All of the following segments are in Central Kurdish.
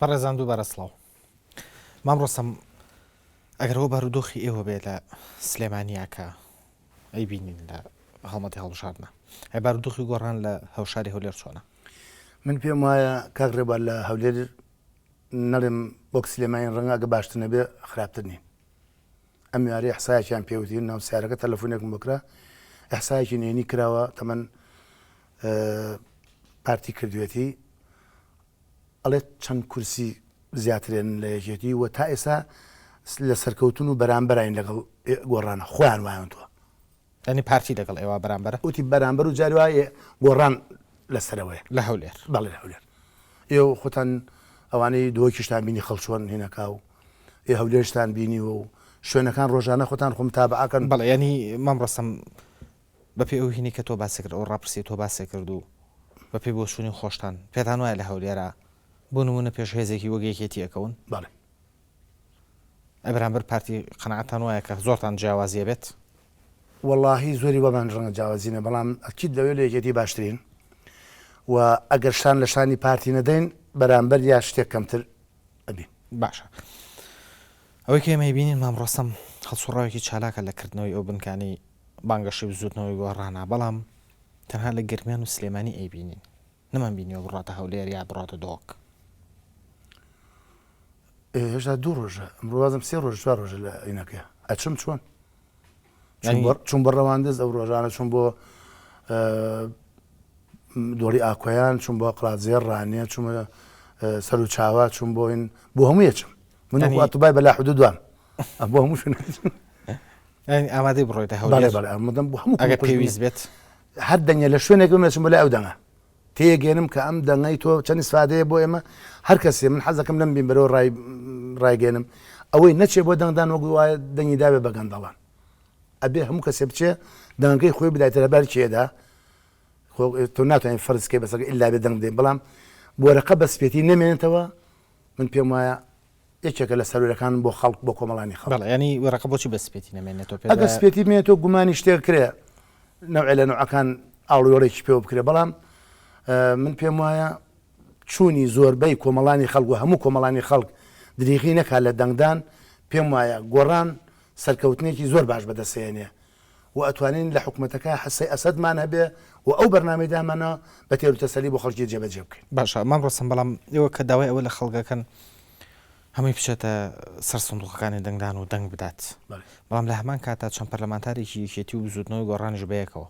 بەڕێزان دووبارە سڵاو. مام ڕۆستەم ئەگەر ئەوە بارودۆخی ئێوە بێ لە سلێمانیا کە ئەیبینین لە هەڵمەتی هەڵبژاردنە ئەی بارودۆخی گۆڕان لە هەوشاری هەولێر چۆنە؟ من پێم وایە کاک ڕێبوار لە هەولێر نەڵێم وەک سلێمانی ڕەنگە ئەگە باشتر نەبێ خراپتر نین. ئەم یارەی ئیحسایەکیان پێ وتین ناو سیارەکە تەلەفونێکم بۆ کرا ئیحسایەکی نهێنی کراوە تەمەن پارتی کردوێتی ئەڵێ چەند کورسی زیاترێن لە یەکێتی و تا ئێستا لە سەرکەوتن و بەرامبەراین لەگەڵ گۆڕانە خۆیان وایانتووە یانی پارتی لەگەڵ ئێوە بەرامبەرە؟ وتی بەرامبەر و جاری وایە گۆڕان لە سەرەوەیە. لە هەولێر؟ بەڵێ لە هەولێر. ئێوە خۆتان ئەوانەی دهۆکیشتان بینی خەڵک چۆن هینەکا و ئێ هەولێرشتان بینیوە و شوێنەکان ڕۆژانە خۆتان خۆ متابعە کەن. بەڵێ یانی مام ڕۆستەم بە پێی ئەو هینەی کە تۆ باست کرد ئەو ڕاپرسیەی تۆ باست کرد و بە پێی بۆچوونی خۆشتان پێتان وایە لە هەولێرا بۆ نموونە پێش هێزێکی وەک یەکێتی ئەکەون؟ بەڵێ. ئەی بەرامبەر پارتی قەناعەتتان وایە کە زۆرتان جیاوازی ئەبێت؟ وەڵاهی زۆری وامان ڕەنگە جیاوازی نە بەڵام ئەکید لەوێ لە یەکێتی باشترین و ئەگەر شان لە شانی پارتی نەدەین بەرامبەر یا شتێک کەمتر ئەبین. باشە ئەوەی کە ئێمە ئەیبینین مام ڕۆستەم هەڵسوڕاوێکی چالاکە لە کردنەوەی ئەو بنکانەی بانگەشەی بزوتنەوەی گۆڕانە بەڵام تەنها لە گەرمیان و سلێمانی ئەیبینین نەمان بینیوە بڕاتە هەولێر یا بڕاتە دهۆک. هێشتا دوو ڕۆژە ئەمڕۆ وازم سێ ڕۆژ چوار ڕۆژە لە ئینەکە ئەچم چۆن چون بە ڕەواندز ئەو ڕۆژانە چون بۆ دۆڵی ئاکۆیان چون بۆ قڵادزێر ڕانیە چوومە سەر و چاوە چون بۆ این بۆ هەموو یەچم من ئەتوبای بەلا حدود دوام بۆ هەموو شوێن ئامادەی بڕۆیتە هەولێر بەڵێ ئامادەم بۆ هەموو ئەگەر پێویست بێت هەر دەنگێ لە شوێنێک بم ئەچم بۆ لای ئەو دەنگە تێگەێنم کە ئەم دەنگەی تۆ چەند ئیسفادەیە بۆ ئێمە هەر کەسێ من حەزەکەم لەم بینبەرەوە ڕای ڕایگەێنم ئەوەی نەچێ بۆ دەنگدان وەک وایە دەنگی داوێ بە گەندەڵان ئەبێ هەموو کەسێ بچێ دەنگەکەی خۆی بداتە لەبەر کێدا تۆ ناتوانین فەرزکەی بەسەر ئللا بێ دەنگ بدەین بەڵام وەرەقە بە سپێتی نەمێنێتەوە من پێم وایە یەکێکە لە سەروەرەکان بۆ خەڵک بۆ کۆمەڵانی خەڵک. بەڵێ یانی وەرەقە بۆچی بە سپێتی نەمێنێتەوە پێت ئەگەر سپێتی بمێنێتەوە گومانی شتێک کرێ نەوعێ لە نەوعەکان ئاڵوێڵێکی پێوە بکرێ بەڵام من پێم وایە چوونی زۆربەی کۆمەڵانی خەڵک و هەموو کۆمەڵانی خەڵک دریغی نەکات لە دەنگدان پێم وایە گۆڕان سەرکەوتنێکی زۆر باش بەدەستهێنێ و ئەتوانین لە حکومەتەکە حسەی ئەسەدمان هەبێ و ئەو بەرنامەی دامانە بە تێروتەسەلی بۆ خەڵکی جێبەجێ بکەین. باشە مام ڕۆستەم بەڵام ئێوە کە داوای ئەوە لە خەڵک ئەکەن هەمووی بچێتە سەر سندوقەکانی دەنگدان و دەنگ بدات بەڵام لە هەمان کاتا چەند پەرلەمانتارێکی یەکێتی و بزوتنەوەی گۆڕانیش بەیەکەوە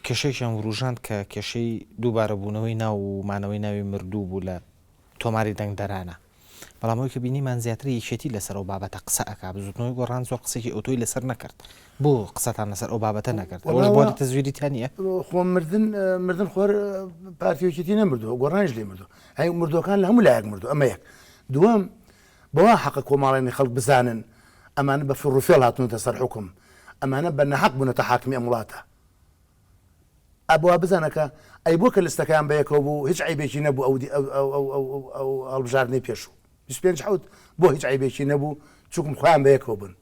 کێشەیەکیان وروژاند کە کێشەی دووبارەبوونەوەی ناو و مانەوەی ناوی مردوو بوو لە تۆماری دەنگدەرانە. بەڵام ئەوەی کە بینیمان زیاتر یەکێتی لەسەر ئەو بابەتە قسە ئەکا، بزوتنەوەی گۆڕان زۆر قسەیەکی ئەوتۆی لەسەر نەکرد. بۆ قسەتان لەسەر ئەو بابەتە نەکرد؟ ئەوەش بواری تەزویری تیا نییە؟ خۆ مردن مردن خۆر پارتی و یەکێتی نەمردووە، گۆڕانیش لێ مردووە. هەی مردووەکان لە هەموو لایەک مردووە، ئەمە یەک. دووەم بەوا حەقە کۆماڵانی خەڵک بزانن ئەمانە بە فڕوفێڵ هاتوونەتە سەر حوکم، ئەمانە بە ناحەق بوونەتە حاکمی ئەم وڵاتە. ئە وا بزانە کە ئەی بۆ کە لستەکەیان بەیەکەوە بوو هیچ عەیبێکی نەبوو ئەو ئەو ئەو ئەو ئەو ئەو هەڵبژاردنەی پێشوو 25 حوت بۆ هیچ عەیبێکی نەبوو چونکم خۆیان بەیەکەوە بوون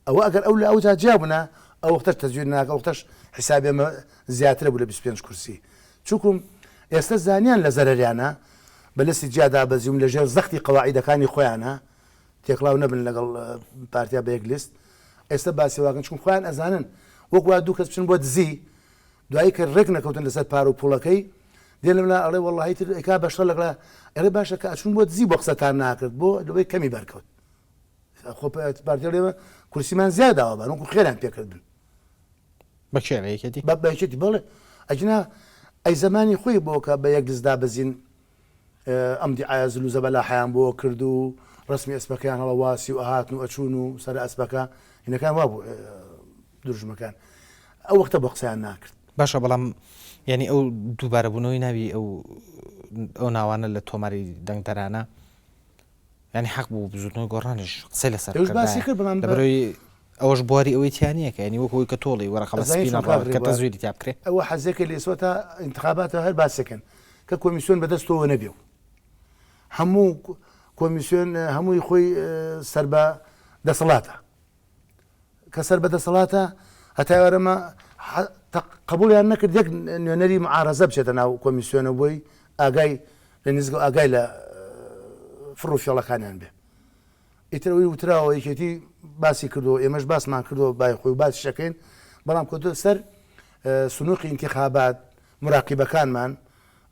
ئەوە ئەگەر ئەو لە ئەوجا جیا بوونە ئەو وەختەش تەزویر ناکە وەختەش حیسابی ئەمە زیاترە بوو لە 25 کورسی چونکم ئێستا زانیان لە زەرەریانە بە لستی جیا دابەزیوم لە ژێر زەختی قەواعیدەکانی خۆیانە تێکڵاو نەبن لەگەڵ پارتیا بە یەک لیست ئێستا باسی واکەن چون خۆیان ئەزانن وەک وا دوو کەس بچن بۆ دزی دوایی کە ڕێک نەکەوتن لەسەر پارە و پوڵەکەی دێن لەملا ئەڵێ وەڵڵاهی تر ئەیکا بە شەڕ لەگەڵا ئەرێ باشە کە ئەچون بۆ دزی بۆ قسەتان ناکرد بۆ لەوەی کەمی بەرکەوت خۆ پارتی ئەڵێ کورسیمان زیاد داوە بان وەکو خێران پێکردن بە کێ بە یەکێتی بە یەکێتی بەڵێ ئەگینا ئەی زەمانی خۆی بۆ کە بە یەک لیست دابەزین ئەم دیعایە زل و زەبەلاحیان بۆ کرد و ڕەسمی ئەسپەکەیان هەڵەواسی و ئەهاتن و ئەچوون و سەرە ئەسپەکە هینەکان وابوو دروشمەکان ئەو وەختە بۆ قسەیان ناکرد. باشە بەڵام یانی ئەو دووبارەبوونەوەی ناوی ئەو ئەو ناوانە لە تۆماری دەنگدەرانە یانی حەق بوو بزوتنەوەی گۆڕانیش قسەی لەسەر ئەوش باسی کرد بەڵام لەبەرەوەی ئەوەش بواری ئەوەی تیا نییە کە یانی وەکو ئەوەی کە تۆڵی وەرەقە بە ئەزانی سپی چۆن کاک نەڕاوێت کە ڕێبوار تەزویری تیا بکرێ. ئەوە حەزێکە لێسوەتا ئینتخاباتە هەر باسێکن کە کۆمیسیۆن بەدەست تۆوە نەبێ و هەموو کۆمیسیۆن هەمووی خۆی سەر بە دەسەڵاتە کە سەر بە دەسەڵاتە هەتا ئێوارەمە قبوڵیان نەکرد یەک نوێنەری معارەزە بچێتە ناو کۆمیسیۆنە بۆی ئاگای لە نزگە ئاگای لە فڕ و فێڵەکانیان بێ. ئیتر ئەوەی وتراوە یەکێتی باسی کردووە ئێمەش باسمان کردووە بای خۆی و باسیش ئەکەین بەڵام کەوتە سەر سنوقی ئینتیخابات مراقیبەکانمان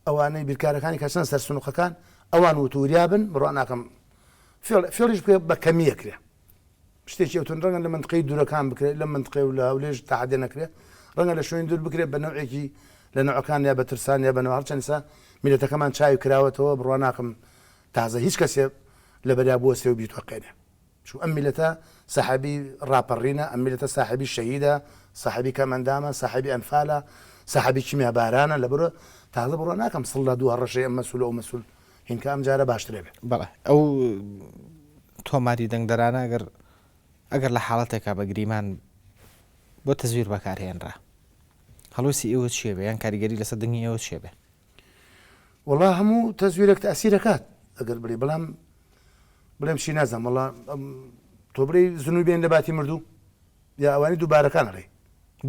ئەوانەی بیرکارەکانی کە چەند سەر سنوقەکان ئەوان وتوریا بن بڕوا ناکەم فێڵ فێڵیش بکرێ بە کەمی ئەکرێ شتێکی ئەوتۆن ڕەنگە لە مەنتقەی دوورەکان بکرێت لەم مەنتقەی و لە هەولێش تەحەدێ نەکرێ ڕەنگە لە شوێنی دوور بکرێت بە نەوعێکی لە نەوعەکان یا بە ترسان یا بە نەوە هەرچەند ئێستا میللەتەکەمان چاوی کراوەتەوە بڕوا ناکەم تازە هیچ کەسێ لە بەریا بوەستێ و بیتۆقێنێ چون ئەم میللەتە ساحێبی ڕاپەڕینە ئەم میللەتە ساحێبی شەهیدە ساحێبی کەمئەندامە ساحێبی ئەنفالە ساحێبی کیمیابارانە لەبەرئ تازە بڕوا ناکەم سڵ لە دوو هەڕەشەی ئەم مەسول و ئەو مەسول هینکە ئەم جارە باشترە بێ. بەڵێ ئەو تۆماری دەنگدەرانە ئەگەر ئەگەر لە حاڵەتێکا بە گریمان بۆ تەزویر بەکارهێنرا هەڵوێستی ئێوە چیە بێ یان کاریگەری لەسەر دەنگی ئێوە چیە بێ؟ وەڵا هەموو تەزویرێک تەئسیر ئەکات ئەگەر بڵێ بەڵام بڵێم چی نازانم وەڵا تۆ بڵێی زنوو بێن لە باتی مردوو یا ئەوانی دووبارەکان ئەڵێی؟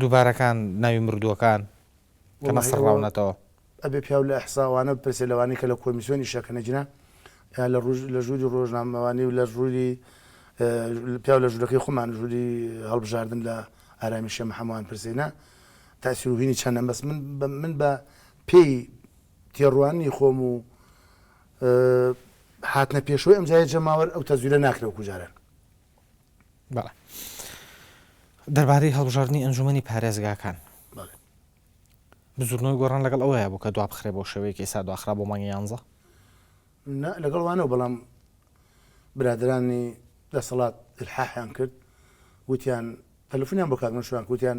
دووبارەکان ناوی مردووەکان کە نەسڕاونەتەوە. ئەبێ پیاو لە ئیحسا وانە بپرسێ لەوانەی کە لە کۆمیسیۆن ئیشەکەن ئەگینا لە ڕوژ لە ژووری ڕۆژنامەوانی و لە ژووری پیاو لە ژوورەکەی خۆمان ژووری هەڵبژاردن لە ئارامی شێ محەموان پرسێ نا تاسیر و هینی چەندە بەس من من بە پێی تێڕوانینی خۆم و هاتنە پێشەوەی ئەم جایە جەماوەر ئەو تەزویرە ناکرێ وەکو جاران. بەڵێ دەربارەی هەڵبژاردنی ئەنجومەنی پارێزگاکان بزوتنەوەی گۆڕان لەگەڵ ئەوەیە بوو کە دوابخرێ بۆ شێوەیەک ئێستا دواخرا بۆ مانگی یانزە؟ نا لەگەڵ وانەوە بەڵام برادەرانی دەسەڵات ئیلحاحیان کرد وتیان تەلەفونیان بۆ کاک نەوشیروان کرد وتیان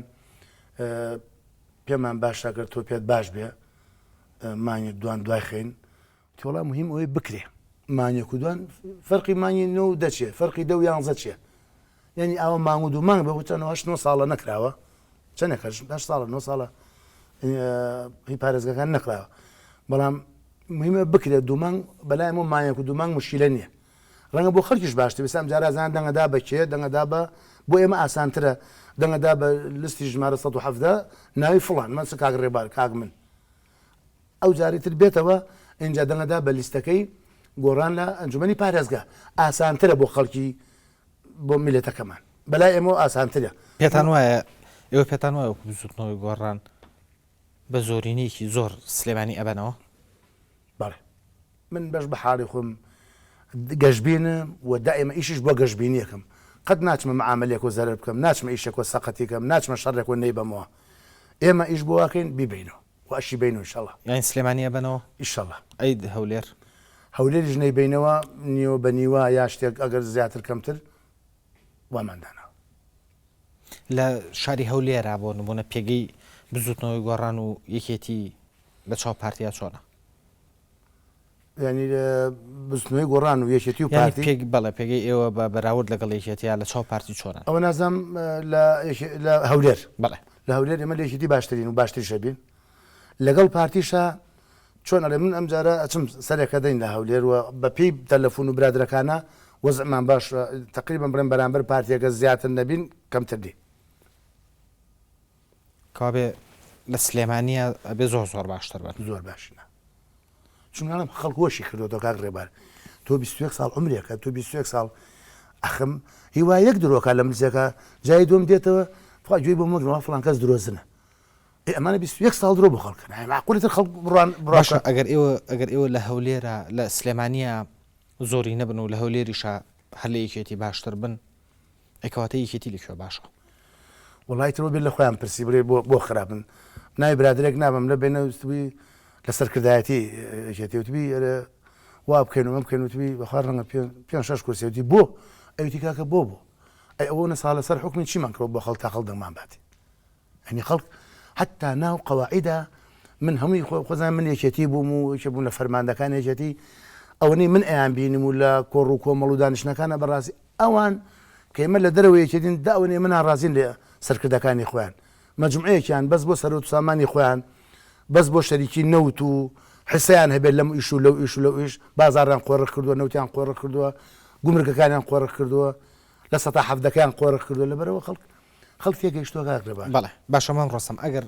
پێمان باشە گەر تۆ پێت باش بێ مانگێک دوان دوای خەین وتی وەڵا مهم ئەوەی بکرێ مانگێک و دوان فەرقی مانگی نۆ و دە چیە فەرقی دە و یانزە چیە یعنی ئاوە مانگ و دوو مانگ بە وتەنەوە هەشت نۆ ساڵە نەکراوە چەندێک هەشت ساڵە نۆ ساڵە هی پارێزگەکان نەکراوە بەڵام مهمە بکرێت دوو مانگ بەلایەمەوە مانگێک و دوو مانگ مشکیلە نییە ڕەنگە بۆ خەڵکیش باشتر بێ ئەم جارە ئەزانن دەنگە دا بە کێ دەنگە دا بە بۆ ئێمە ئاسانترە دەنگە دا بە لستی ژمارە 117 ناوی فڵان مەسە کاک ڕێبار کاک من ئەو جاری تر بێتەوە ئینجا دەنگە دا بە لیستەکەی گۆڕان لە ئەنجومەنی پارێزگا ئاسانترە بۆ خەڵکی بۆ میلەتەکەمان بەلای ئێمەوە ئاسانترە. پێتان وایە ئێوە پێتان وایە وەکو بزوتنەوەی گۆڕان بە زۆرینەیەکی زۆر سلێمانی ئەبەنەوە؟ بەڵێ من بەش بە حاڵی خۆم گەشبینم و دائیمە ئیشیش بۆ گەشبینی ئەکەم قەت ناچمە معامەلەیەک و زەرەر بکەم ناچمە ئیشێک و سەقەتی کەم ناچمە شەڕێک و نەیبەمەوە ئێمە ئیش بۆ ئەکەین بیبەینەوە و ئەشی بەینەوە ئیشەڵا. یانی سلێمانی ئەبەنەوە؟ ئیشەڵا. ئەی هەولێر؟ هەولێریش نەیبەینەوە نیوە بە نیوە یا شتێک ئەگەر زیاتر کەمتر وامان داناوە. لە شاری هەولێرا بۆ نموونە پێگەی بزووتنەوەی گۆڕان و یەکێتی لە چاو پارتیا چۆنە؟ یانی بزوتنەوەی گۆڕان و یەکێتی و پارتی پێک بەڵێ پێگەی ئێوە بە بەراورد لەگەڵ یەکێتیا لە چاو پارتی چۆنە؟ ئەوە نازانم لە لە هەولێر بەڵێ لە هەولێر ئێمە لە یەکێتی باشترین و باشتریشە بین لەگەڵ پارتیشا چۆن ئەڵێ من ئەم جارە ئەچم سەرێکە دەین لە هەولێر و بە پێی تەلەفون و برادرەکانە وەزعمان باش تقریبا بڵێم بەرامبەر پارتیەکە زیاتر نەبین کەمتر نین. کەوابێ لە سلێمانیە ئەبێ زۆر زۆر باشتر بن. زۆر باشینە چونکە ئەڵێم خەڵک وەشی کردۆتەوە کاک ڕێبار تۆ 21 ساڵ عمرێکە تۆ 21 ساڵ ئەخم هیوا یەک درۆکە لە ملزێکە جای دوم دێتەوە خوا گوێی بۆ مەگرەوە فڵان کەس درۆزنە ئێ ئەمانە 21 ساڵ درۆ بۆ خەڵکن ئەی معقولە تر خەڵک بڕوان بڕوا باشە ئەگەر ئێوە ئەگەر ئێوە لە هەولێرە لە سلێمانیە زۆری نەبن و لە هەولێریشا هەر لە یەکێتی باشتر بن ئەی کەواتە یەکێتی لە کوێ باشە؟ وەڵای تۆ بێ لە خۆیان پرسی بڵێ بۆ بۆ خراپن ناوی برادەرێک نابم لە بێنە وتبی لە سەرکردایەتی یەکێتی وتبی ئەرێ وا بکەین و ئەم بکەین وتبی بەخوا ڕەنگە پێ پێ شەش کورسی وتی بۆ ئەوتی کاکە بۆ بۆ ئەی ئەوە نە ساڵە سەر حکومی چیمان کرد بۆ خەڵک تا خەڵک دەنگمان باتی یانی خەڵک حەتا ناو قەواعیدا من هەمووی خۆزان من یەکێتی بووم و یەکێ بووم لە فەرماندەکان یەکێتی ئەوەنەی من ئەیان بینم و لە کۆڕ و کۆمەڵ و دانیشتنەکانە بەڕاستی ئەوان کە ئێمە لە دەرەوە یەکێتین دا ئەوەنەی ئێمە ناڕازین لە سەرکردەکانی خۆیان مەجموعەیەکیان بەس بۆ سەرۆت و سامانی خۆیان بەس بۆ شەریکی نەوت و حسەیان هەبێت لەم ئیش و لەو ئیش و لەو ئیش بازاڕیان قۆرخ کردووە نەوتیان قۆرخ کردووە گومرگەکانیان قۆرخ کردووە لە سەتا حەڤدەکەیان قۆرخ کردووە لەبەرەوە خەڵک خەڵک تێگەیشتووە کاک ڕێباز. بەڵێ باشە مام ڕۆستەم ئەگەر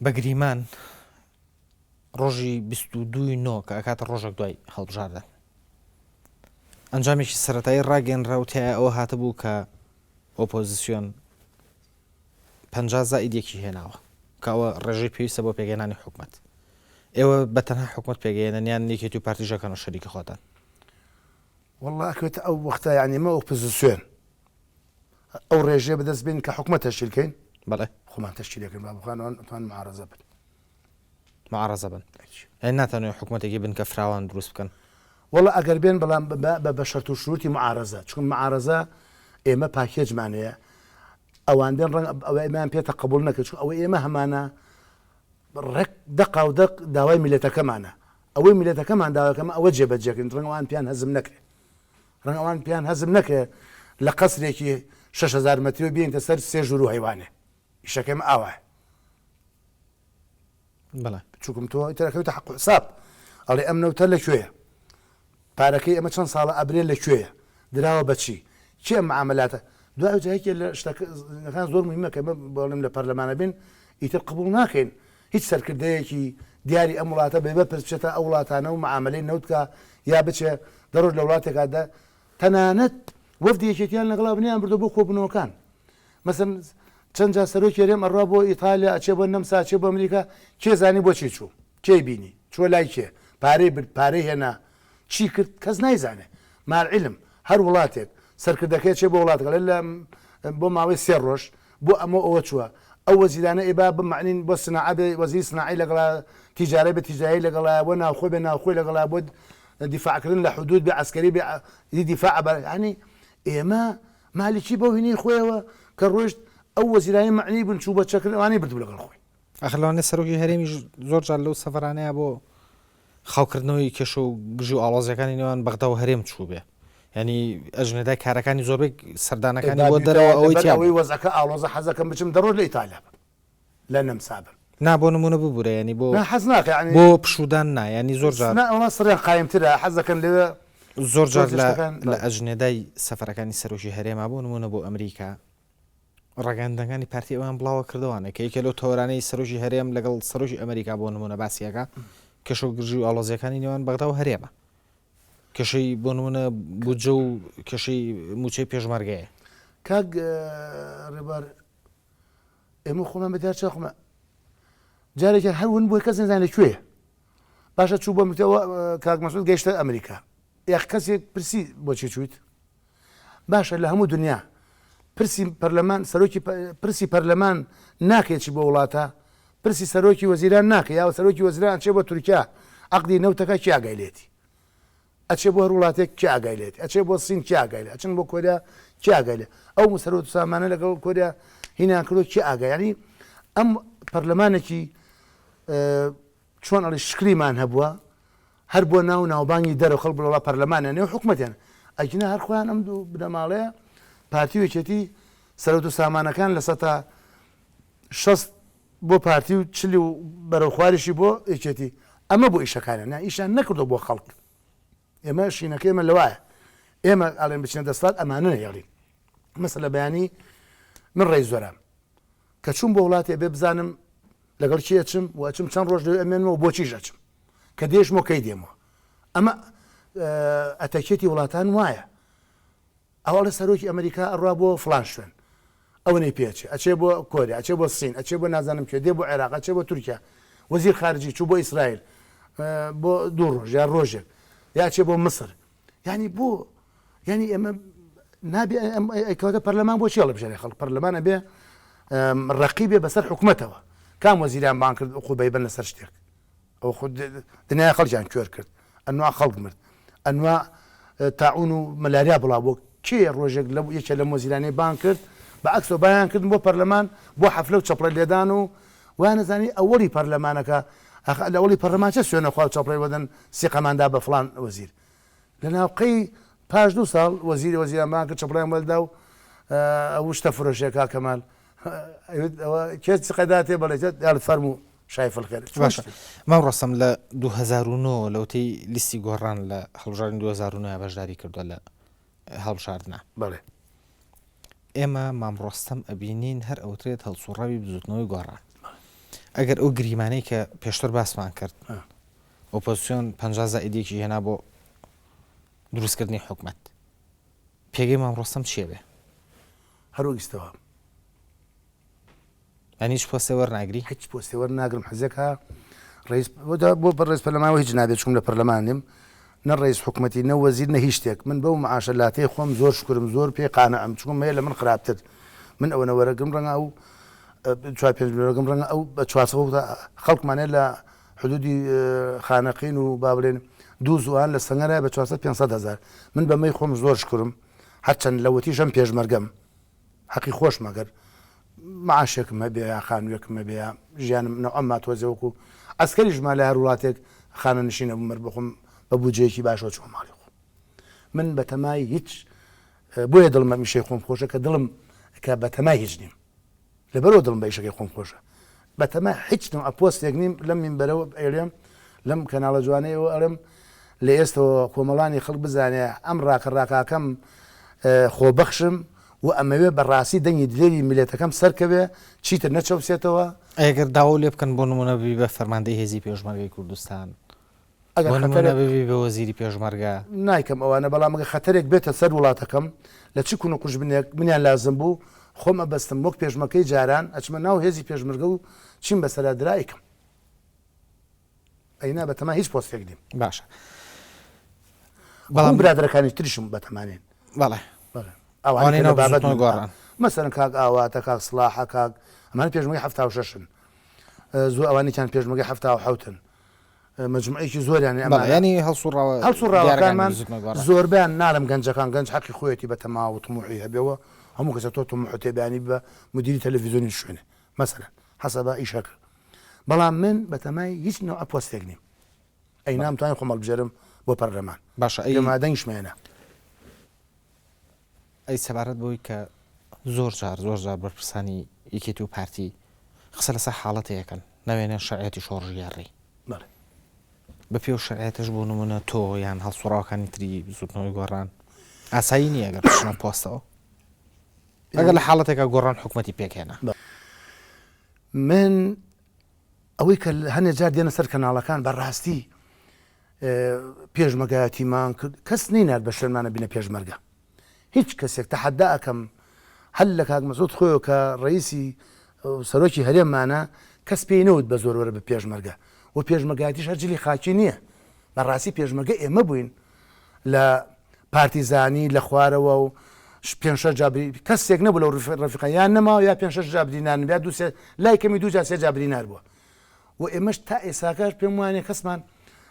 بە گریمان ڕۆژی 22 نۆ کە ئەکاتە ڕۆژێک دوای هەڵبژاردن. ئەنجامێکی سەرەتایی ڕاگەیەنرا و تیایا ئەوە هاتبوو کە ئۆپۆزسیۆن 50 زائید یەکی هێناوە کە ئەوە ڕێژەی پێویستە بۆ پێکهێنانی حکومەت. ئێوە بە تەنها حکومەت پێکئەهێنن یان یەکێتی و پارتیش ئەکەنەوە شەریکی خۆتان؟ وەڵا ئەکەوێتە ئەو وەختە یانی ئێمە ئۆپۆزسیۆن ئەو ڕێژەیە بەدەست بێنین کە حکومەت تەشکیل کەین بەڵێ خۆمان تەشکیل ئەکەین با بخوان ئەوان ئەتوان معارەزە بن. معارەزە بن یانی ناتانەوێت حکومەتێکی بنکە فراوان دروست بکەن؟ وەڵا ئەگەر بێن بەڵام بە بە شەرت و شروتی معارەزە چونکە معارەزە ئێمە پاکێجمان هەیە ئەوان بێن ڕەنگە ئەوە ئێمەیان پێ تەقەبوڵ نەکرد چونکە ئەوەی ئێمە هەمانە ڕێک دەقاو دەق داوای میللەتەکەمانە ئەوەی میللەتەکەمان داواکەمە ئەوە جێبەجێکردن ڕەنگە ئەوان پێیان هەزم نەکرێ ڕەنگە ئەوان پێیان هەزم نەکرێ لە قەسرێکی 6000 مەتری و بێنتە سەر سێ ژوور و هەیوانێ ئیشەکەی ئێمە ئاوایە. بەڵێ. چونکم تۆ ئیتر ئەکەویتە حەق و حساب ئەڵێ ئەم نەوتە لە کوێیە پارەکەی ئەمە چەند ساڵە ئەبرێ لە کوێیە دراوە بە چی کێ ئەم معاملاتە دوای جا یەکێ لە شتەکان زۆر مهمە کە بەڵێم لە پەرلەمانە بین ئیتر قبوڵ ناکەین هیچ سەرکردەیەکی دیاری ئەم وڵاتە بێ بەرپرس بچێتە ئەو وڵاتانە و معاملەی نەوت بکا یا بچێ دەڕۆژ لە وڵاتێکا دە تەنانەت وەفدی یەکێتیان لەگەڵا بنیان بردو بۆ کۆبوونەوەکان مەسەن چەند جار سەرۆکی هەرێم ئەڕوا بۆ ئیتالیا ئەچێ بۆ نەمسا ئەچێ بۆ ئەمریکا کێ زانی بۆچی چوو کێی بینی چووە لای کێ پارەی برد پارەی هێنا چی کرد کەس نایزانێ مع العلم هەر وڵاتێک سەرکردەکەی ئەچێ بۆ وڵاتەکە ئەڵێ لە بۆ ماوەی سێ ڕۆژ بۆ ئەمە ئەوە چووە ئەو وەزیرانە ئێبا بمعنین بۆ سناعە بێ وەزیری سناعی لەگەڵا تیجارە بێ تیجاری لەگەڵا بۆ ناوخۆ بێ ناوخۆی لەگەڵا بۆ دیفاعکردن لە حدود بێ عەسکەری بێ دیفاع بە یعنی ئێمە مالیکی بەو هینەی خۆیەوە کە ڕۆیشت ئەو وەزیرانەی مەعنی بوون چوو بە چەکردن ئەوانەی بردبوو لەگەڵ خۆی. ئاخر لەوانەیە سەرۆکی هەرێمیش زۆر جار لەو سەفەرانەیا بۆ خاوکردنەوەی کێشە و گرژی و ئاڵۆزیەکانی نێوان بەغدا و هەرێم چووبێ. یانی ئەژنێدای کارەکانی زۆربەی سەردانەکانی بۆ دەرەوە ئەوەی تیا بوو. لەبەر ئەوەی وەزعەکە ئاڵۆزە حەزەکەم بچم دە ڕۆژ لە ئیتالیا بم. لە نەمسا بم. نا بۆ نموونە ببورە یانی بۆ نا حەز ناکە یانی بۆ پشوودان نا یانی زۆر جار. نا ئەوە سڕیان قایمترە حەز دەکەن لەوێ زۆر جار لە لە ئەژنێدای سەفەرەکانی سەرۆکی هەرێما بۆ نموونە بۆ ئەمریکا ڕاگەیاندنەکانی پارتی ئەویان بڵاوە کردەوانە کە یەکێ لەو تەوەرانەی سەرۆکی هەرێم لەگەڵ سەرۆکی ئەمریکا بۆ نموونە باسی ئەکا کێشە و گرژی و ئاڵۆزیەکانی نێوان بەغدا و هەرێمە کێشەی بۆ نموونە بودجە و کێشەی مووچەی پێشمەرگەیە. کاک ڕێبوار ئێمە خۆمان بە دیار چاخمە جارێکیان هەر ون بووە کەس نەزانێت لە کوێیە باشە چوو بۆ ئەمریکا کاک مەسعود گەیشتە ئەمریکا یاخ کەسێک پرسی بۆچی چوویت باشە لە هەموو دنیا پرسی پەرلەمان سەرۆکی پرسی پەرلەمان ناکەێت چی بۆ وڵاتە پرسی سەرۆکی وەزیران ناکە یاوە سەرۆکی وەزیران چێ بۆ تورکیا عقدی نەوتەکە کی ئاگای لێتی ئەچێ بۆ هەر وڵاتێک کێ ئاگای لێتی ئەچێ بۆ سین کێ ئاگای لێ ئەچن بۆ کۆریا کێ ئاگای لێ ئەو سەرۆت و سامانە لەگەڵ کۆریا هینان کردو کێ ئاگای یعنی ئەم پەرلەمانێکی چۆن ئەڵێ شکلیمان هەبووە هەر بۆ ناو ناوبانگی دەرەوە خەڵک بڵێ وەڵا پەرلەمانیان نێو حکومەتیان ئەگینا هەر خۆیان ئەم دوو بنەماڵەیە پارتی و یەکێتی سەرۆت و سامانەکان لە سەتا 60 بۆ پارتی و چلی و بەرەو خواریشی بۆ یەکێتی ئەمە بۆ ئیشەکانیان نا ئیشیان نەکردوە بۆ خەڵک ئێمە شینەکە ئێمە لەوایە ئێمە ئەڵێن بچینە دەسڵات ئەمانە نەهێڵین مەسەلە بەیانی من ڕێی زۆرام کە چوون بۆ وڵاتێ بێ بزانم لەگەڵ کێ ئەچم و ئەچم چەند ڕۆژ لەوێ ئەمێنمەوە بۆچیش ئەچم کە دێشمەوە کەی دێمەوە ئەمە ئەتەکێتی وڵاتان وایە ئەوە ئەڵێ سەرۆکی ئەمریکا ئەڕوا بۆ فڵان شوێن ئەوەنەی پێ ئەچێ ئەچێ بۆ کۆریا ئەچێ بۆ سین ئەچێ بۆ نازانم کوێ دێ بۆ عێراق ئەچێ بۆ تورکیا وەزیر خارجی چوو بۆ ئیسرائیل بۆ دوو ڕۆژ یا ڕۆژێک یا ئەچێ بۆ مسر یعنی بۆ یعنی ئێمە نابێ کەواتە پەرلەمان بۆ چی هەڵبژێرێ خەڵک پەرلەمان ئەبێ ڕقی بێ بەسەر حکومەتەوە کام وەزیران بان کرد عقوبەی بن لەسەر شتێک ئەوە خۆ دنیای خەڵکیان کوێر کرد ئەنوا خەڵک مرد ئەنوا تاعون و مەلاریا بڵاو بۆ کێ ڕۆژێک لە یەکێ لەم وەزیرانەی بانگ کرد بە عەکسەوە بایان کردن بۆ پەرلەمان بۆ حەفلە و چەپڵە لێدان و وایان ئەزانی ئەوەڵی پەرلەمانەکە ئەخ لە ئەوەڵی پەرلەمان چە سوێنە خوا و چەپڵەی وەدەن سیقەمان دا بە فڵان وەزیر لە ناوقەی پاش دوو ساڵ وەزیری وەزیران بانگ کرد چەپڵەیان وەلدا و ئەو شتە فرۆشێ کاک کەمال ئەوت ئەوە کێ سیقە داتێ بەڵێ یاڵ فەرموو شایف الخێر باشە مام ڕۆستەم لە 2009 لەوتەی لیستی گۆڕان لە هەڵبژاردنی 2009 بەشداری کردووە لە هەڵبژاردنە بەڵێ ئێمە مام ڕۆستەم ئەبینین هەر ئەوترێت هەڵسوڕاوی بزوتنەوەی گۆڕان ئەگەر ئەو گریمانەی کە پێشتر باسمان کرد ئۆپۆزیسیۆن 50 زائیدێکی هێنا بۆ. دروستکردنی حکومەت پێگەی مام ڕۆستەم چیە بێ؟ هەر وەک ئیستەوە. یانی هیچ پۆستێ وەرناگری؟ هیچ پۆستێ وەرناگرم حەزێک ها ڕئیس بۆ ڕئیس پەرلەمان هیچ نابێت چونکم لە پەرلەمان نیم نە ڕئیس حکومەتی نە وەزیر نە هیچ شتێک من بەو معاشە لاتەی خۆم زۆر شکرم زۆر پێی قانعم چونکم هەیە لە من خراپتر من ئەوەنە وەرەگرم ڕەنگە ئەو چوار پێنج ملیۆنەکەم ڕەنگە ئەو بە 400 خەڵکمان هەیە لە حدودی خانەقین و با بڵێن دوو زوان لە سەنگەرە بە 400 500 هەزار من بەمەی خۆم زۆر شکرم هەرچەند لەوەتیشم پێشمەرگەم حەقی خۆشمە گەر معاشێکم هەبێ یا خانووێکم هەبێ یا ژیانم نەوعەمما تۆزێ وەکو عەسکەریش ما لە هەر وڵاتێک خانەنشین ئەبووم هەر بۆخۆم بە بودجەیەکی باشەوە چوومە ماڵی خۆم من بەتەمای هیچ بۆیە دڵم بەم ئیشەی خۆم خۆشە کە دڵم کە بەتەمای هیچ نیم لەبەرەوە دڵم بە ئیشەکەی خۆم خۆشە بەتەما هیچ نەوعە پۆستێک نیم لەم مینبەرەوە ئەڵێم لەم کەناڵە جوانەیەوە ئەڵێم لە ئێستەوە کۆمەڵانی خەڵک بزانێ ئەم ڕاکە ڕاکاکەم خۆبەخشم و ئەمەوێ بە ڕاستی دەنگی دلێری میللەتەکەم سەرکەوێ چیتر نەچەوسێتەوە. ئەی گەر داواو لێ بکەن بۆ نموونە ببی بە فەرماندەی هێزی پێشمەرگەی کوردستان ئەگەر بۆ نموونە خەتەرێک ببی بە وەزیری پێشمەرگە. نایکەم ئەوانە بەڵام ئەگەر خەتەرێک بێتە سەر وڵاتەکەم لە چ کون و قوژبنێک منیان لازم بوو خۆم ئەبەستم وەک پێشمەکەی جاران ئەچمە ناو هێزی پێشمەرگە و چیم بەسەرا درا ئەیکەم ئەینا بەتەما هیچ پۆستێک نیم. باشە بەڵام برادەرەکانی تریشم بەتەمانین. بەڵێ. بەڵێ. ئەوانەی لە بابەت گۆڕان. مەسەلەن کاک ئاواتە کاک سڵاحە کاک ئەمانە پێشمەرگەی 76ن. زۆر ئەوانێکیان پێشمەرگەی 77ن. مەجموعەیەکی زۆریان هەیە. بەڵێ یانی هەڵسوڕاوە هەڵسوڕاوەکانمان زۆربەیان ناڵێم گەنجەکان گەنج حەقی خۆیەتی بە تەما و تموحی هەبێ و هەموو کەسە تۆ تموحت هەیە بەیانی ببە مدیری تەلەفیزیۆنی شوێنێ مەسەلەن حەسەبە ئیشەکە بەڵام من بەتەمای هیچ نەوعە پۆستێک نیم ئەی نامتوانی خۆم هەڵبژێرم بۆ پەرلەمان باشە ئەی پێم وایە دەنگیشم هێنا. ئەی سەبارەت بەوەی کە زۆر جار زۆر جار بەرپرسانی یەکێتی و پارتی قسە لەسەر حاڵەتێ ئەکەن ناوێنێن شەرعیەتی شۆڕشگێڕی. بەڵێ. بە پێی ئەو شەرعیەتەش بۆ نموونە تۆ یان هەڵسوڕاوەکانی تری بزووتنەوەی گۆڕان ئاسایی نییە ئەگەر بچنە پۆستەوە؟ ئەگەر لە حاڵەتێکا گۆڕان حکومەتی پێکهێنا. من ئەوەی کە هەنێ جار دێنە سەر کەناڵەکان بە ڕاستی پێشمەگایەتیمان کرد کەس نەینارد بە شوێنمانە بینە پێشمەرگە هیچ کەسێک تەحەدا ئەکەم هەر لە کاک مەسعود خۆیەوە کە ڕئیسی سەرۆکی هەرێممانە کەس پێی نەوت بە زۆر وەرە بە پێشمەرگە و پێشمەرگایەتیش هەر جلی خاکی نییە بەڕاستی پێشمەرگە ئێمە بووین لە پارتیزانی لە خوارەوە و پێ شەش جا کەسێک نەبوو لەو ڕەفیقە یان نەماوە یا پێ شەش جا برینار یا دوو سێ لای کەمی دوو جا سێ جا برینار بووە و ئێمەش تا ئێساکەش پێم وانیە کەسمان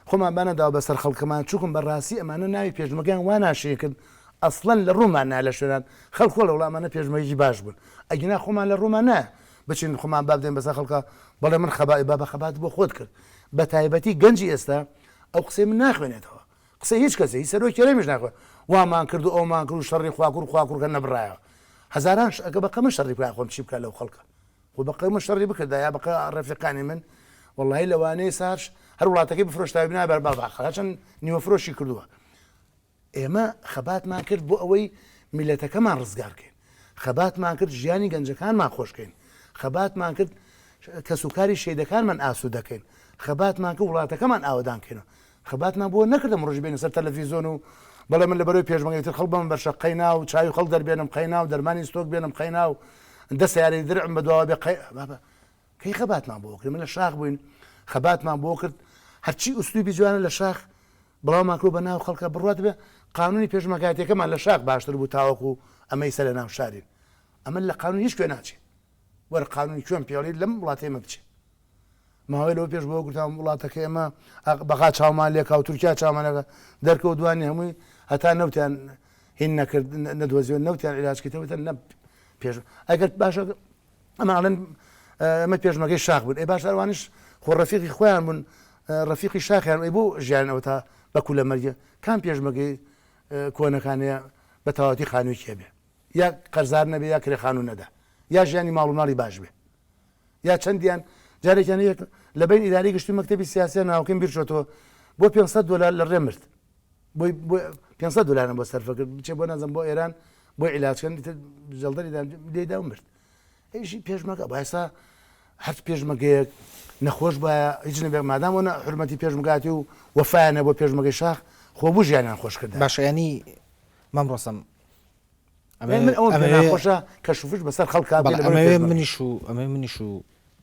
خۆمان بانەداوە بەسەر خەڵکەمان چوکم بە ڕاستی ئەمانە ناوی پێشمەرگەیان وا ناشرین کرد ئەسڵەن لە ڕوومان نایە لە شوێنان خەڵک خۆڵە وڵا ئەمانە پێشمەرگەیەکی باش بوون ئەگینا خۆمان لە ڕوومان نایە بچین خۆمان با بدەین بەسەر خەڵکا بەڵێ من خەبا بابە خەبات بۆ خۆت کرد بە تایبەتی گەنجی ئێستا ئەو قسەی من ناخوێنێتەوە قسەی هیچ کەسێ هی سەرۆکی هەرێمیش ناخوێ وامان کرد و ئەومان کرد و شەڕی خواکوڕ خواکوڕکە نەبڕایەوە هەزاران ئەگە بە قەمە شەڕی بکا خۆم چی بکا لەو خەڵکە خۆ بە قەمە شەڕی بکردا یا بە ڕەفیقانی من وەڵی لەوانەیە سارش هەر وڵاتەکەی بفرۆشتاوی بنا بەر بابا هەرچەند نیوە فرۆشی کردووە ئێمە خەباتمان کرد بۆ ئەوەی میلەتەکەمان ڕزگار کەین خەباتمان کرد ژیانی گەنجەکانمان خۆشکەین خەباتمان کرد کەسوکاری شەیدەکانمان ئاسوودەکەین خەباتمان کرد وڵاتەکەمان ئاوەدان کەینەوە خەباتمان بۆ نەکرد ئەمڕۆش بێینە سەر تەلەفیزۆن و بەڵێ من لەبەرەوەی پێشمەرگەی تر خەڵک بەمن بەرشە قەینا و چاوی خەڵک دەربێنم قەینا و دەرمانی ستۆک بێنم قەینا و دە سەیارەی درعم بەدواوە بێ قەی بابە کەی خەباتمان بۆ کرد من لە شاخ بووین خەباتمان بۆ کرد هەرچی ئوسلوبی جوانە لە شاخ بڵاومان کرد بە ناو خەڵکە بڕوات بێ قانونی پێشمەرگایەتیەکەمان لە شاخ باشتر بوو تاوەکو ئەمەی سەر لە ناو شارین ئەمە لە قانون هیچ کوێ ناچێ وەرە قانونی کوێم پێڵی لەم وڵاتەی مە بچێ ماوەی لەوە پێش بۆ گوتم وڵاتەکە ئێمە بەغا چاومان لێکا و تورکیا چاومان لێکا دەرکەوت دوانی هەمووی هەتا نەوتیان هین نەکرد نەدۆزیەوە نەوتیان عیلاج کردەوە نە پێش ئەگەر باشە ئەمە ئەڵێن ئەمە پێشمەگەی شاخ بوون ئەی باش ئەوانش خۆ ڕەفیقی خۆیان بوون ڕەفیقی شاخیان ئەی بۆ ژیان ئەوە تا بە کولە مەرگە کام پێشمەگەی کۆنەکانەیە بە تەواوەتی خانوویەکی هەبێ یا قەرزار نەبێ یا کرێ خانوو نەدا یا ژیانی ماڵ و ماڵی باش بێ یا چەندیان جارێکیان یەک لە بین ئیدارەی گشتی مەکتەبی سیاسیە ناوەکەم بیر چۆتەوە بۆ 500 دلار لە ڕێ مرد بۆی بۆ 500 دلارم بۆ سەرفە کرد بچێ بۆ نازم بۆ ئێران بۆ عیلاجکردن ئیتر جەڵدەری دان لێدا و مرد ئیشی پێشمەرگە با ئێستا هەر پێشمەرگەیەک نەخۆش باە هیچ نەبێت مادام وەنە حرمەتی پێشمەرگاتی و وەفایان هەبوو پێشمەرگەی شاخ. خۆ بوو ژیانیان خۆش کردایە. باشە یانی مام ڕۆستەم ئەمەوێ من ئەوەم پێ ناخۆشە کە شوفش بەسەر خەڵکا بکەی بەڵێ لەبەر ئەمەوێ پێشمەرگە. منیش و ئەمەوێ منیش و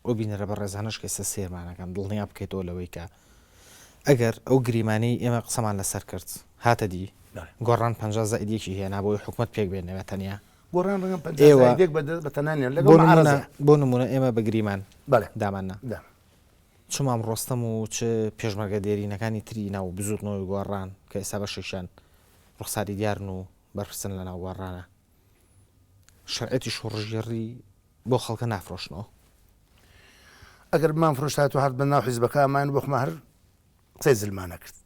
ئەو بینەرە بەڕێزانەش کە ئێستا سەیرمان ئەکەن دڵنیا بکەیتەوە لەوەی کە ئەگەر ئەو گریمانەی ئێمە قسەمان لەسەر کرد هاتە دی گۆڕان 50 زائد یەکی هێنا بۆی حکومەت پێک بێنەوە تەنیا گۆڕان ڕەنگە 50 ئێوە زائد یەک بە تەنها نییە لەگەڵ بۆ نمونە معارەزەیە. بۆ نمونە ئێمە بە گریمان بەڵێ داماننا دام. چ مام ڕۆستەم و چ پێشمەرگە دێرینەکانی تری ناو بزووتنەوەی گۆڕان کە ئێستا بەشێکیان ڕوخساری دیارن و بەرپرسن لە ناو گۆڕانە شەرعیەتی شۆڕشگێڕی بۆ خەڵکە نافرۆشنەوە. ئەگەر بمان فرۆشتایەت و هات بە ناو حیزبەکە ئەمان بۆ خۆمان هەر قسەی زلمان نەکرد.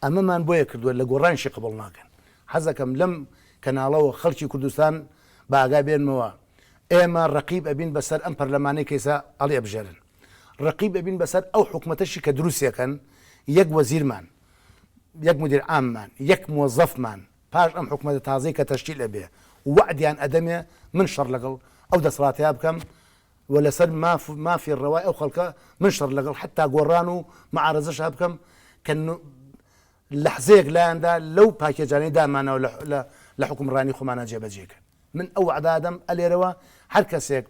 ئەمەمان بۆیە کردووە لە گۆڕانیشی قبوڵ ناکەن. حەزەکەم لەم کەناڵەوە خەڵکی کوردستان بە ئاگا بێنمەوە ئێمە ڕەقیب ئەبین بەسەر ئەم پەرلەمانەی کە ئێستا هەڵی ئەبژێرن. ڕەقیب ئەبین بەسەر ئەو حکومەتەشی کە دروستی ئەکەن یەک وەزیرمان، یەک مدیر عاممان، یەک مۆزەفمان پاش ئەم حکومەتە تازەی کە تەشکیل ئەبێ وەعدیان ئەدەمێ من شەڕ لەگەڵ ئەو دەسەڵاتەیا بکەم و لەسەر ماف مافی ڕەوای ئەو خەڵکە من شەڕ لەگەڵ حەتا گۆڕان و معارەزەشا بکەم کە لەحزەیەک لایاندا لەو پاکێجانەی دامانەوە لە لە حوکمڕانی خۆمانا جێبەجێ کەن. من ئەو وەعدە ئەدەم ئەلێرەوە هەر کەسێک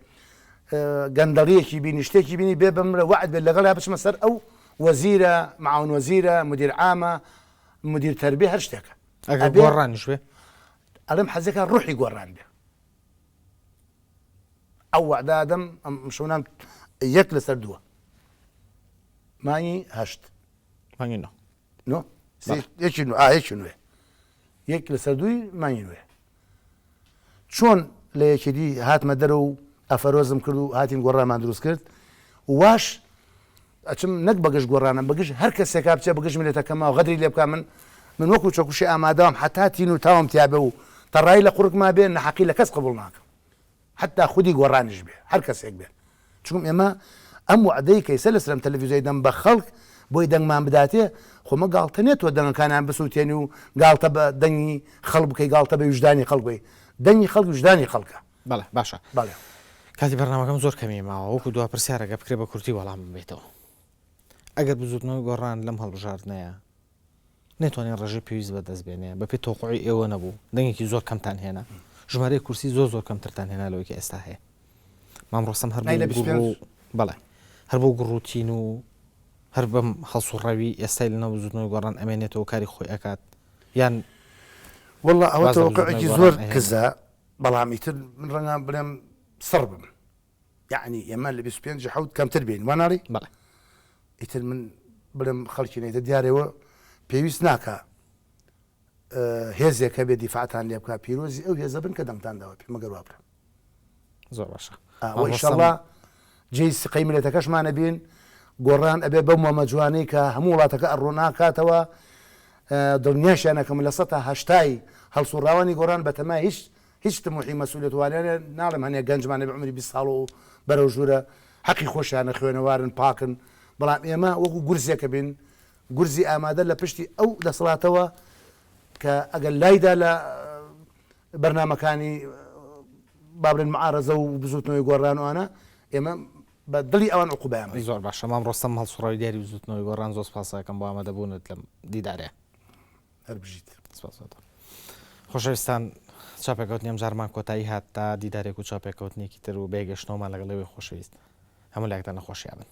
گەندەڵیەکی بینی شتێکی بینی بێ بمرە وەعد بێت لەگەڵیا بچمە سەر ئەو وەزیرە معاون وەزیرە مدیر عامە مدیر تەربیە هەر شتێکە ئەگەر گۆڕانیش بێ ئەڵێم حەزەکە ڕوحی گۆڕان بێ ئەو وەعدە ئەدەم ئەم شەونام یەک لەسەر دووە مانگی هەشت مانگی نۆ نۆ یەکی نۆ ئا یەکی نوێ یەک لەسەر دووی مانگی نوێ چۆن لە یەکێتی هاتمە دەرەوە و ئەفەرۆزم کرد و هاتین گۆڕانمان دروست کرد واش ئەچم نەک بەگژ گۆڕانە بەگژ هەر کەسێکا بچێ بەگژ میلەتەکەما و غەدری لێ بکا من من وەکو چەکوشی ئامادەم حتا تین و تاوم تیابێ و تەڕایی لە قوڕگما بێ نەحەقی لە کەس قبوڵ ناکەم حەتا خودی گۆڕانیش بێ هەر کەسێک بێ چونکم ئێمە ئەم وەعدەی کە ئیسە لەسەر ئەم تەلەفیزیۆی دەم بە خەڵک بۆی دەنگمان بداتێ خۆ مە گاڵتە نیە تۆ دەنگەکانیان بسوتێنی و گاڵتە بە دەنگی خەڵک بکەی گاڵتە بە ویژدانی خەڵک بکەی دەنگی خەڵک ویژدانی خەڵکە. بەڵێ باشە بەڵێ. کاتی بەرنامەکەم زۆر کەمی ماوە وەکو دوا پرسیارە گەر بکرێ بە کورتی وەڵامم بەیتەوە ئەگەر بزوتنەوەی گۆڕان لەم هەڵبژاردنەیە نەیتوانی ڕێژەی پێویست بەدەست بێنێ، بەپێی تەوقوعی ئێوە نەبوو، دەنگێکی زۆر کەمتان هێنا، ژمارەی کورسی زۆر زۆر کەمترتان هێنا لەوەی کە ئێستا هەیە. مام ڕۆستەم هەر ئەی لە بۆ 25 گوڕ و بەڵێ هەر بۆ گوڕوتین و هەر بەم هەڵسوڕاوی ئێستای لەناو بزوتنەوەی گۆڕان ئەمێنێتەوە کاری خۆی ئەکات یان واللە ئەوە واز لە بزوتنەوەی تەوەقوعێکی گۆڕان زۆر ئەهێنێ؟ کزە بەڵام ئیتر من ڕەنگە بڵێم سڕ بم یەعنی ئێمە لە 25 حەوت کەمتر بین وا ناڵێی؟ بەڵێ. ئیتر من بڵێم خەڵکی نەیتە دیارەوە پێویست ناکا هێزێک هەبێ دیفاعتان لێ بکا پیرۆزی ئەو هێزە بن کە دەنگتان داوە پێ مەگەر وا بکەن. زۆر باشە. و ئیشەڵا جێی سقەی میللەتەکەشمان ئەبین گۆڕان ئەبێ بەو مۆمە جوانەی کە هەموو وڵاتەکە ئەڕۆناکاتەوە دڵنیاشیان ئەکەم لە سەتا هەشتای هەڵسوڕاوانی گۆڕان بەتەمای هیچ هیچ تموحی مەسئولیەت وانیانە ناڵێم هەنێ گەنجمان هەبێ عومری 20 ساڵ و بەرەو ژوورە حەقی خۆشیانە خوێنەوارن پاکن بەڵام ئێمە وەکو گورزێکە بین گورزی ئامادە لە پشتی ئەو دەسەڵاتەوە کە ئەگەر لایدا لە بەرنامەکانی با بڵێن معارەزە و بزوتنەوەی گۆڕان و ئەوانە ئێمە بە دڵی ئەوان عقوبەیان بەین. زۆر باشە مام ڕۆستەم هەڵسوڕاوی دیاری بزوتنەوەی گۆڕان زۆر سپاست ئەکەم بۆ ئامادەبوونت لەم دیدارەیە. هەر بژیت. سپاس بۆ تۆ. خۆشەویستان چاپێکەوتنی ئەمجارمان کۆتایی هات تا دیدارێک و چاپێکەوتنێکی تر و بەیەکگەشتنەوەمان لەگەڵ ئێوەی خۆشەویست هەموو لایەکتان لە خۆشیا بن.